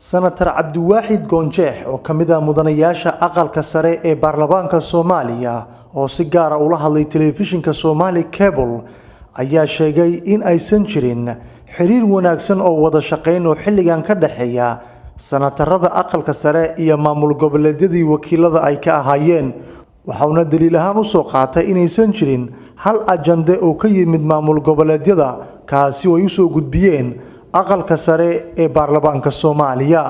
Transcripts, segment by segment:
Senator Cabdiwaaxid Goonjeex oo ka mid ah mudanayaasha aqalka sare ee baarlamaanka Soomaaliya oo si gaar ah ula hadlay telefishinka Somali Cable ayaa sheegay in aysan jirin xiriir wanaagsan oo wada shaqeyn oo xilligan ka dhexeeya senatarada aqalka sare iyo maamul goboleedyadii wakiilada ay ka ahaayeen. Waxauna daliil ahaan u soo qaatay inaysan jirin hal ajande oo ka yimid maamul goboleedyada kaasi oo ay usoo gudbiyeen aqalka sare ee baarlamaanka Soomaaliya,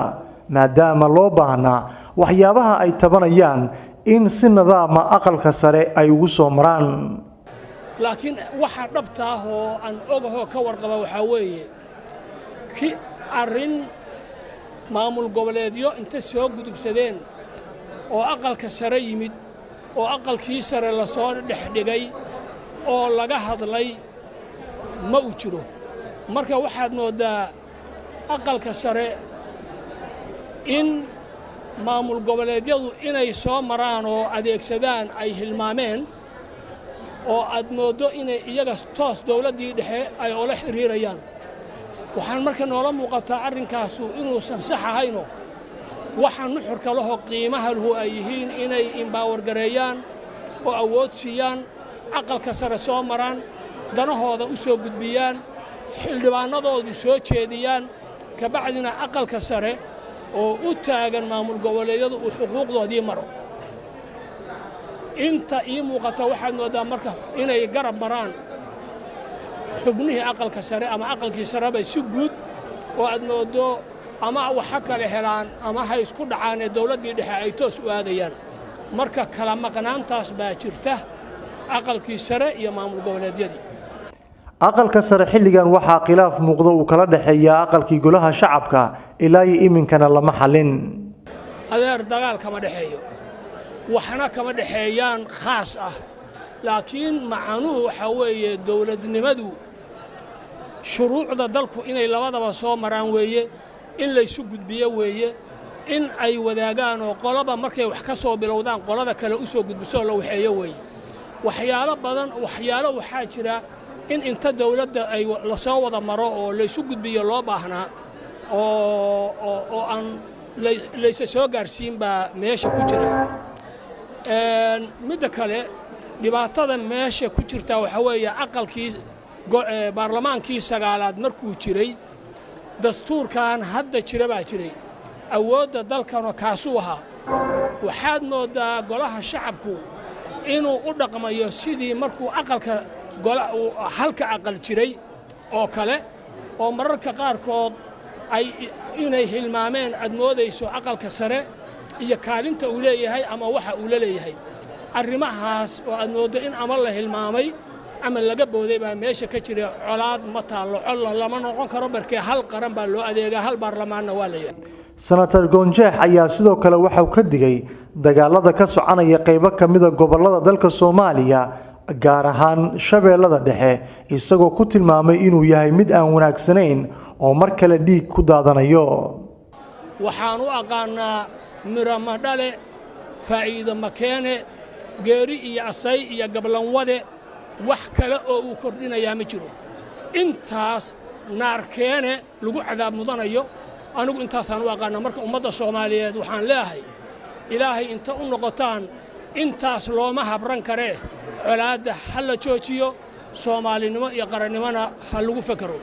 maadaama loo baahnaa waxyaabaha ay tabanayaan in si nidaama aqalka sare ay ugu soo maraan. Laakiin waxa dhabta ah oo aan ogahoo ka warqaba waxaa weeye ki arrin maamul goboleedyo inta soo gudubsadeen oo aqalka sare yimid oo aqalkii sare la soo dhexdhigay oo laga hadlay ma uu jiro. Marka waxaad mooddaa aqalka sare in maamul goboleedyadu inay soo maraan oo adeegsadaan ay hilmaameen oo aad mooddo inay iyaga toos dawladdii dhexe ay ula xiriirayaan. Waxaan marka noola muuqataa arrinkaasu inuusan sax ahayno, waxa nuxurka lahoo qiimaha lahu ay yihiin inay imbaawargareeyaan oo awood siiyaan, aqalka sare soo maraan, danahooda u soo gudbiyaan, xildhibaanadoodu soo jeediyaan, kabacdina aqalka sare oo u taagan maamul goboleedyadu uu xuquuqdoodii maro. Inta ii muuqata waxaad mooddaa marka inay garab maraan xubnihii aqalka sare ama aqalkii sareba si guud, oo aad mooddo ama waxa kale helaan ama ha isku dhacaanee dawladdii dhexe ay toos u aadayaan. Marka kala maqnaantaas baa jirta aqalkii sare iyo maamul goboleedyadii. Aqalka sare xilligan waxaa khilaaf muuqda uu kala dhexeeya aqalkii golaha shacabka, ilaa iyo iminkana lama xalin. Adeer, dagaal kama dhexeeyo, waxna kama dhexeeyaan khaas ah, laakiin macanuhu waxaa weeye dawladnimadu shuruucda dalku inay labadaba soo maraan weeye, in laysu gudbiyo weeye, in ay wadaagaan oo qolaba markay wax ka soo bilowdaan qolada kale u soo gudbisoo la waxeeyo weeye. Waxyaalo badan, waxyaalo waxaa jira in inta dawladda ay la soo wada maro oo laysu gudbiyo loo baahnaa oo aan laysa soo gaarsiin baa meesha ku jira. Midda kale, dhibaatada meesha ku jirtaa waxaa weeye aqalkii baarlamaankii sagaalaad markuu jiray dastuurkan hadda jira baa jiray, awoodda dalkanoo kaasuu ahaa. Waxaad mooddaa golaha shacabku inuu u dhaqmayo sidii markuu aqalka halka aqal jiray oo kale, oo mararka qaarkood ay inay hilmaameen aad moodayso aqalka sare iyo kaalinta uu leeyahay ama waxa uu la leeyahay. Arrimahaas oo aad mooddo in ama la hilmaamay ama laga booday baa meesha ka jira. Colaad ma taallo, colla lama noqon karo, barkee hal qaran baa loo adeegaa, hal baarlamaanna waa la yahay. Senator Goonjeex ayaa sidoo kale waxauu ka digay dagaalada ka soconaya qaybo ka mida gobollada dalka Soomaaliya, gaar ahaan Shabeellada Dhexe, isagoo ku tilmaamay inuu yahay mid aan wanaagsanayn oo mar kale dhiig ku daadanayo. Waxaan u aqaannaa miramadhale, faa'iido makeene, geeri iyo asay iyo gablanwade, wax kale oo uu kordhinayaa ma jiro. Intaas naarkeene lagu cadaab mudanayo, anigu intaasaan u aqaannaa. Marka ummadda Soomaaliyeed waxaan leeyahay, Ilaahay inta u noqotaan, intaas looma habran karee colaadda ha la joojiyo, soomaalinimo iyo qarannimona ha lagu fakero.